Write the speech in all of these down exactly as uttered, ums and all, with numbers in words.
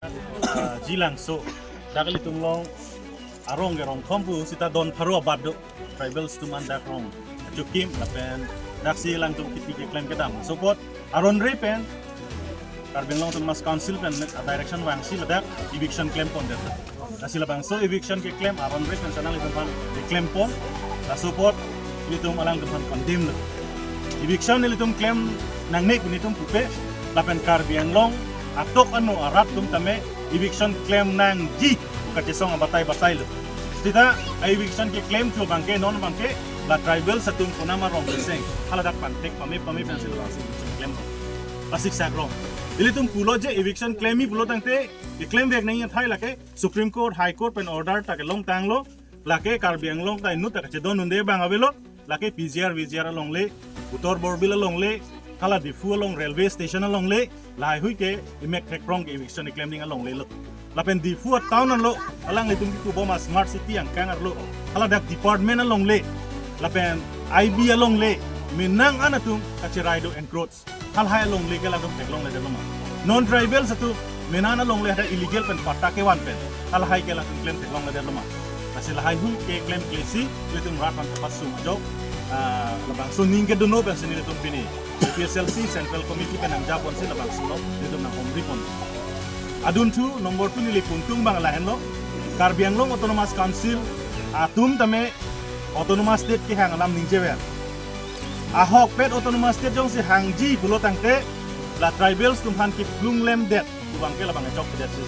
Ah, Jilangso, dak ilitum along arong ke rong thom pu sita don pharo abat do. Tribals atum an dak rong achukim lapen daksi alangtum kipi keklem kedam. Support aron re pen Karbi Anglong Autonomous Council pen a direction vangsi ladak eviction klem pon det. Lasi labangso eviction keklem aron re pen sana ilitum aphan keklem pon. La support ilitum alangtum aphan condemn lo. Eviction ilitum klem nangne pu nelitum pupe lapen Karbi Anglong atok ano arat atum tame eviction klem nangji kachesong abatai batai lo. Sita a eviction keklem thu abangke non abangke la tribals atum konam arong keseng haladak pantek pame pame pensi labangso eviction klem. Pasik sakrong. Ilitum pulo je eviction klemji pulo tangte keklem vek nangji athai lake Supreme Court, High Court pen order ta kelong tanglo. Lake Karbi Anglong ta inut ta kachedon unde abang avelo. Lake P G R, V G R alongle, Uttar Borbil alongle, hala Diphu along railway station alongle, lahai hui ke imek thekrong ke eviction keklem ning alongle lo. Lapen Diphu a town anlo, alanglitum kikubom a smart city angkang arlo, haladak department alongle, lapen I B alongle, menang an atum kacherai do encroach. Halahai alongle ke latum theklongledet lo ma? Non tribals atum menang alongle hadak illegal pen patta kevan pen halahai ke latum klem theklongledet lo ma? Lasi lahai hui keklem klesi ilitum rat aphan kapasung ajok, ah, labangso aning kedo non pensi nelitum pini A P H L C Central Committee pen nangjaponsi labangso lo ilitum nanghumri pon. Adunthu number two neli puntung abang lahenlo, Karbi Anglong Autonomous Council atum tame Autonomous State kehang alam ningjever. Ahokpet Autonomous State jongsi hangji pulo tangte la tribals atum aphan kiplung lemdet pu abangke labang chokdetsi.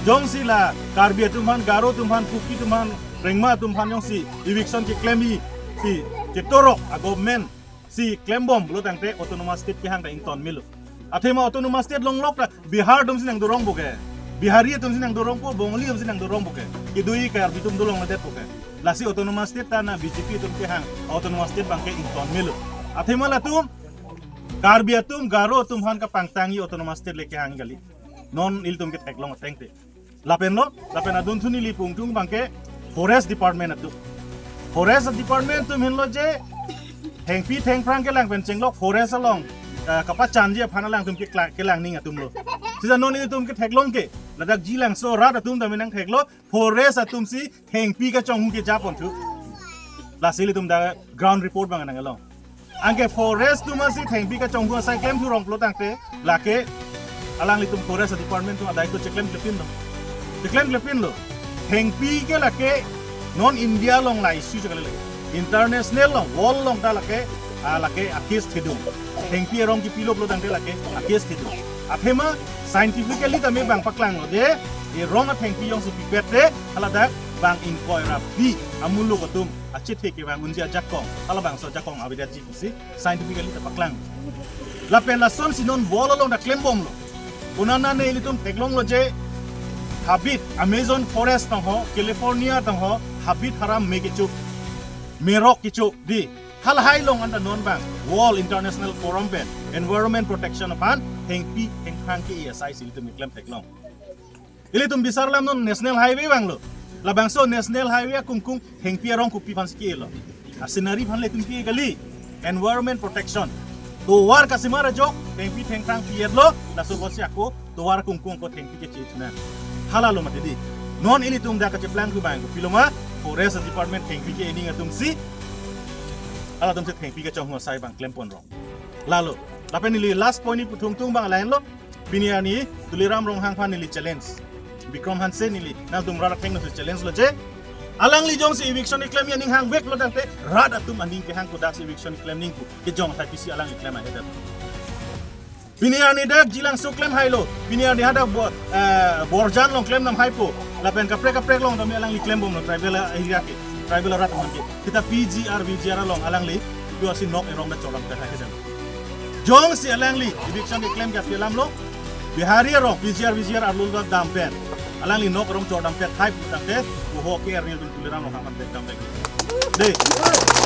Jongsi la Karbi atum aphan, Garo atum aphan, Kuki atum aphan, Rengma atum aphan jongsi eviction keklemji si ketorok a government si klembom pulo tangte Autonomous State kehang ta ington melo. Athema Autonomous State longlok ta Bihar atumsi nangdorong bo ke, Bihari atumsi nangdorong po, Bongali atumsi nangdorong bo ke, kedui Karbi atum dolongledet bo ke. Lasi Autonomous State ta na B J P atum kehang Autonomous State abangke ington melo. Athema latum Karbi atum, Garo atum aphan kapangtangji Autonomous State le kehang kali. Non ilitum ketheklong ateng te. Lapen lo, lapen adunthu neli puntung abangke Forest Department atum. Forest Department atum henlo je thengpi thengphrang kelang pen chenglok forest along, eh, kapachanji aphan alangtum kekla-, kelang ning atum lo. Sisa non ilitum ketheklong ke, ladak Jilangso rat atum tame nangtheklo, forest atumsi thengpi kachonghu kejapon thu. Lasi ilitum dak ground report abang nangkelong. Anke forest atum asi thengpi kachonghu asai klem thurong pulo tangte, lake alanglitum Forest Department atum adai to cheklemklepin lo. Cheklemklepin lo. Thengpi ke lake non India along la issue chekali lake. International along, world along ta lake, ah, lake a case thedung. Thengpi arong kipilo pulo tangte lake a case thedung. Athema scientifically tame bang paklanglo je, erong athengpi jongsi pipet te, haladak bang ingkoi ra phi amuluk atum achethe kevang unji ajakong, halabangso ajakong avedetji pusi scientifically ta paklang. Lapen lasonsi non world along ta klembomlo. Konatne ilitum theklonglo je habit, Amazon forest tong ho, California tong ho, habit haram me kecho, merok kecho dei. Halahai along anta non bang World International Forum pen Environment Protection aphan thengpi thengphrang ke-e asai si ilitum keklem theklong. Ilitum bisar alam non National Highway vanglo. Labangso National Highway akungkung thengpi arong kopi aphansi ke-elo? A scenery aphan le itum ke-e kali. Environment protection. Tovar kasimar ajok thengpi thengphrang pi-etlo, laso apotsi ako tovar akungkung ako thengpi keche-e thunan. Halalo mati dei. Non ilitum dak kacheplang ke bang kopilo ma, Forest Department thengpi ke-e ning atumsi, halatumsi thengpi kachonghu asai bang klemponrong. Lalo, lapen neli last point ni puthungtung abang lahenlo. Pini arni Tuliram Ronghang aphan neli challenge. Bikram Hanse neli nangtum rat athengno si challenge lo je, alangli jongsi eviction keklemji aning hangveklo tangte, rat atum aning kehang kodak si eviction keklem ning pu kejong athai pisi alangli klem ahedet. Pini arni dak Jilangso klem hailo. Pini arni hadak Bo-, eh, Borjan along klemnam haipo. Lapen kaprek kaprek along tame alangli klembomlo tribal area ke, tribal arat atum ke. Sita P G R, V G R along alangli idu asi nok erong ta chordam pet hai kedam. Jongsi alangli eviction keklem ke api alamlo, Bihari arong P G R, V G R arlo ta dam pen, alangli nok erong chordam pet hai pu tangte, uho ke arni tum Tuliram Ronghang aphan pet dam lagi. Dei,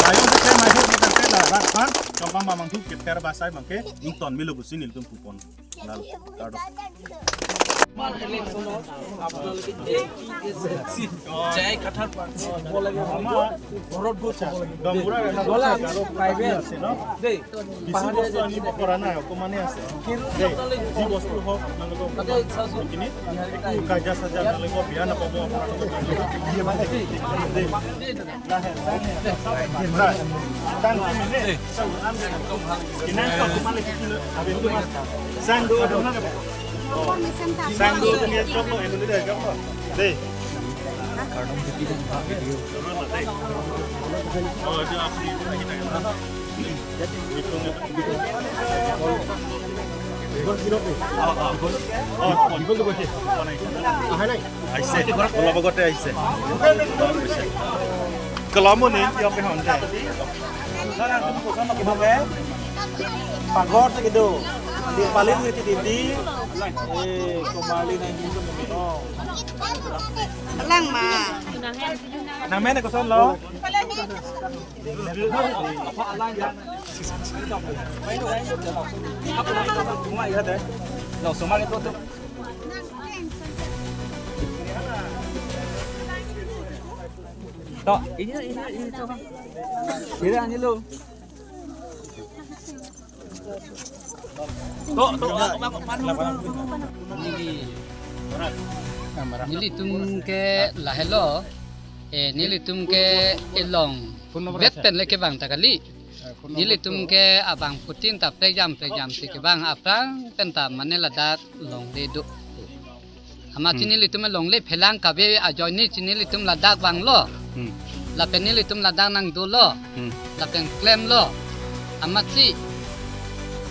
layon keklem hai pu tangte la rat aphan, chongpang bamang thu kether basai abangke ington melo pusi nelitum pupon. Lalo, kardom. আমাৰ ইলেকশ্যনত আপোনালোকে A P S C J I কাঠাৰ প্ৰাৰ্থী হ'ব লাগে, আমাৰ ঘৰত গৈ চাব লাগে। গাঁওবুঢ়া এলাকাত বোলে আমি আৰু প্ৰাইভেট আছে ন? দেই, বেছি বস্তু আনিব পৰা নাই, অকমানে আছে। দেই, যি বস্তু হওক আপোনালোকক তাতে চাওকচোন। এইখিনি একো কাজিয়া চাজিয়া আপোনালোকৰ বিয়া নাপাব আপোনালোকৰ। দেই, দেই, দাদা। Sang dua dua na. Sang dua punya coba yang dulu deh, coba. Deh. Oh, itu apa? আহিছে, অলপ আগতে আহিছে। Kelamon ni, dia pe honte. Pagor sa kedo. Di paling ngerti di di. Eh, kembali na ini. Lang ma. Nang mene koson lo. To, ini, ini, ini, to. Ini, ini, lo. To, to, neli, nelitum ke lahelo, eh, nelitum ke elong vet pen le kevang ta kali. Nelitum ke abangphutin ta prejam prejam si kevang, aphrang pen ta mane ladak longle do. Amat Hmm. si nelitum longle phelang kave ajoine si nelitum ladak vanglo. Hmm. Lapen nelitum ladak nangdolo. Hmm. Lapen klemlo. Amat si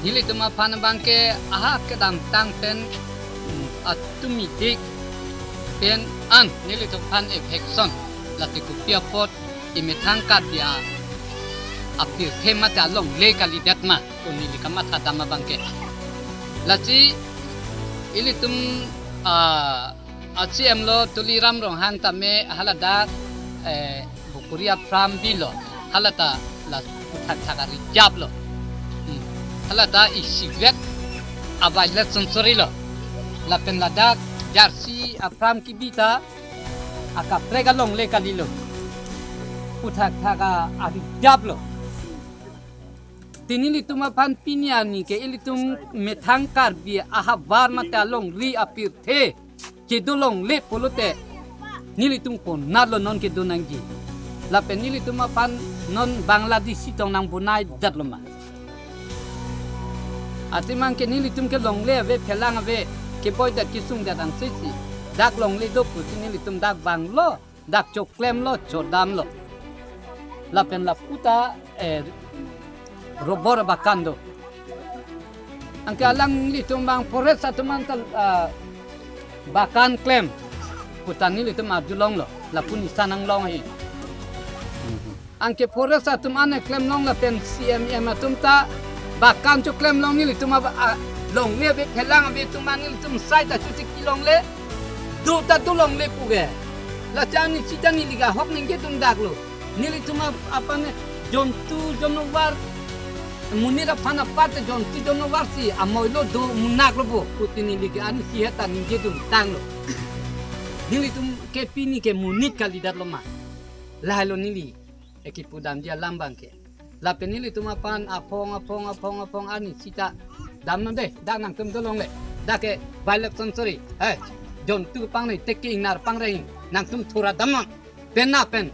nelitum aphan abang ke aha kedamtang pen, hmm, atumi dik pen an nelitum aphan eviction. Lasi kopi apot emethang Karbi a, apirthe mate alongle kalidet ma, ko neli kamatha dam abang ke. Lasi ilitum, ah, a-C E M lo Tuliram Ronghang tame haladak, eh, bukuri aphrang bilo, halata la puthak thak ari jap lo. Hmm. Halata isivet abai le sonsori lo. Lapen ladak jarsi aphrang kibita akaprek alongle kalilo. Puthak thak a ari jap lo. Te nelitum aphan pini arni ke ilitum methang Karbi ahavar mate alongri apirthe kedo longle pulote nelitum konatlo non kedo nangji. Lapen nelitum aphan non Bangladeshi tong nangbonai jat lo ma. Atimang ke nelitum ke longle ave, phelang ave, keboi dat kesung dat angsesi. Dak longle do pusi nelitum dak vanglo, dak choklemlo, chodamlo. Lapen lapu ta, eh, rubber bagan do. Anke alanglitum abang forest atum an ta, ah, bagan klem. Puta nelitum arjulonglo, lapu nisa nanglong ahi. Anke forest atum an klem long lapen C M M atum ta bagan choklem long nelitum aba, a, longle ave phelang ave atum an nelitum sai ta chuti kelongle. Do ta do longle pu ke. La chani chita neli ke ahok ningje dun dak lo. Nelitum ap-, aphan jontu jonowar monit aphan apar te jontu jonowar si amoi lo do munak lo bo. Puti neli ke ani si heta ningje dun tanglo. Nelitum ke pini ke monit kalidet lo ma. Lahai lo neli. Eki pudamji alam abang ke. Lapen nelitum aphan aphong, aphong, aphong, aphong ani sita damnon dei, dak nangtum dolongle. Dak ke by-election sori. Hei, jontu pangnei teke ingnar pangreng nangtum thura damnon. Pen na pen.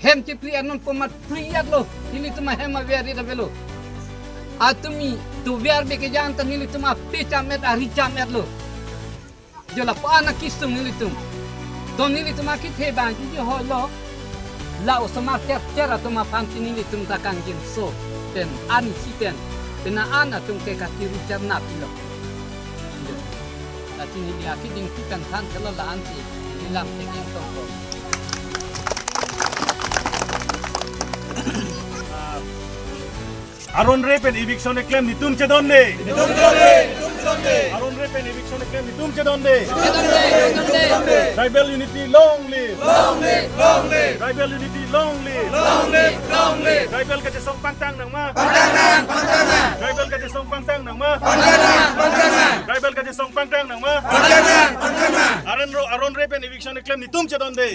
Hem chipri arnon pomat pri at lo. Nelitum ahem aver ri avelo. Atumi tuver beke jan ta nelitum ape chamet ari chamet lo. Jo lapu-an akisung nelitum. Don nelitum akithe abang ji ho lo. La osomar ter ter atum aphan si nelitum ta kangjinso. Pen ani si pen. Pen an atum ke katiru charna pilo. Jo. Lasi neli akiding si pen than kelo la-an si. Neli lam teking tongko. Aron re pen eviction eklem netum chedonde. Netum chedonde, netum chedonde. Aron re pen eviction eklem netum chedonde. Chedonde, chedonde. Tribal unity long live. Long live, long live. Tribal unity long live. Long live, long live. Tribal kachesong pangtang nangma. Pangtang nang, pangtang nang. Tribal kachesong pangtang nangma. Pangtang nang, pangtang nang. Tribal kachesong pangtang nangma. Pangtang nang, pangtang nang. Aron ro, aron re pen eviction keklem netum chedonde.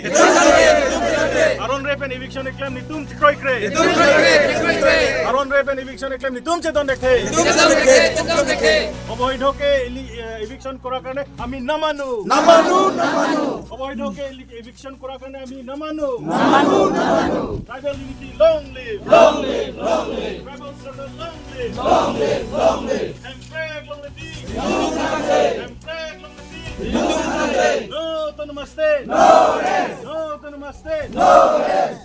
Aron re pen eviction keklem netum chekroikre. Netum chekroikre, chekroikre. Aron re pen eviction keklem netum chedondekhe. Netum chedondekhe, netum chedondekhe. অবৈধকে ইলি-, এ, eviction কৰাৰ কাৰণে আমি নামানো। নামানো, নামানো। অবৈধকে ইলি-, eviction কৰাৰ কাৰণে আমি নামানো। নামানো, নামানো। Tribal unity long live। Long live, long live। Tribal struggle long live। Long live, long live। Hemprek longle di। Hemprek longle di। No autonomous state। No rest। No autonomous state। No rest।